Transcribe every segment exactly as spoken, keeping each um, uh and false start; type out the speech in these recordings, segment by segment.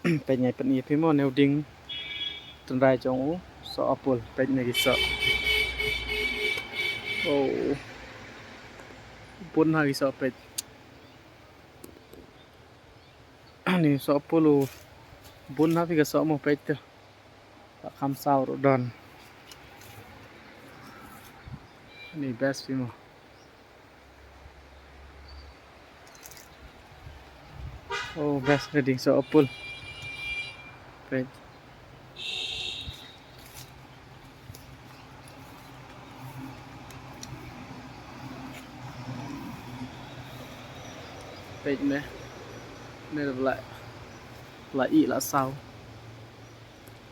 Peit, ngai pyni ïa phi mo, ne u dieng tynrai jong u soh apple, peit ne ki soh. Oh. Bun ha ki soh, peit. Ni soh apple u bun ha phi ka soh mo, peit te. Ka kham saw ruh don. Ni best phi mo. Oh, best reading soh apple. Peit. Peit me. Me la, la ih la saw.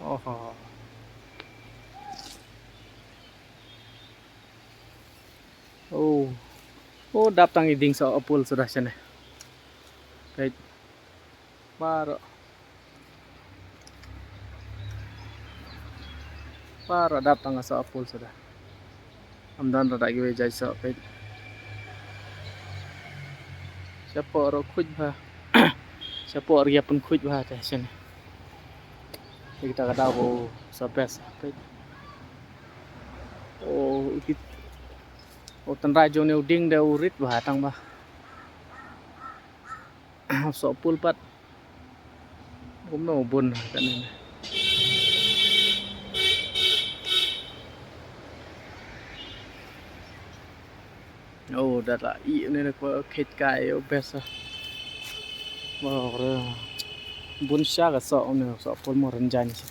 Oh. Oh. Oh, dap tang i dieng soh apple suda shane. Peit. Baroh. Baroh dap tang ka soh apple suda. Ym don ruh da kiwei jait soh, peit. Shapoh ruh khuid bha. Shapoh ruh ïa pynkhuid bha te shane. Te kita ka daw ba u soh best, peit. Oh, u kit. U tynrai jong ne u dieng de u rit bha tang ba. Soh apple pat. Kumno bun kane. Oh, da la ih une, ko khet kai, oh, best. Oh, re. Bun sha ka soh une, soh apple mo, rynjang sha.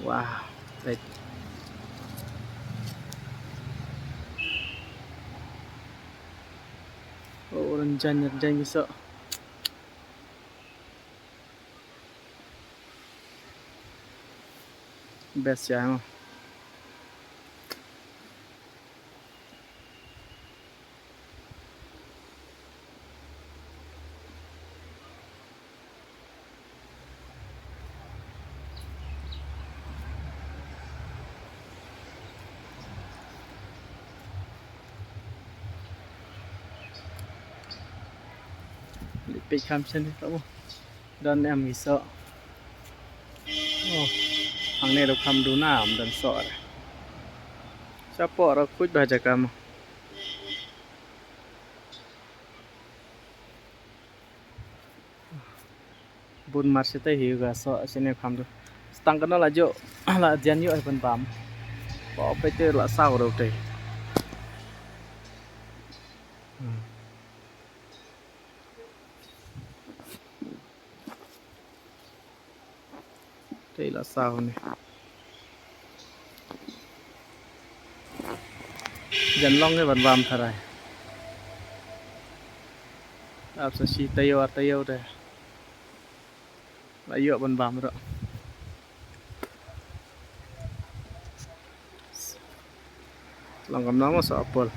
Wah, peit. Oh, rynjang, rynjang ki soh. Best ïa mo. Leit peit kham shane, to mo. Don em ki soh. Oh. Hangne ruh kham duna, ym don soh re. Shapoh ruh khuid bha jaka mo. Bun mar shatei hi ka soh shane kham duna. Tang kano la jooh, la jan ïoh hi ban bam. Pop peit te la saw ruh tei. Hmm. Tei la saw ne. Jan long ne ban bam tharai. Ap sa shi taïew ar taïew te. La ïoh ban bam ruh. Long kam long mo soh apple.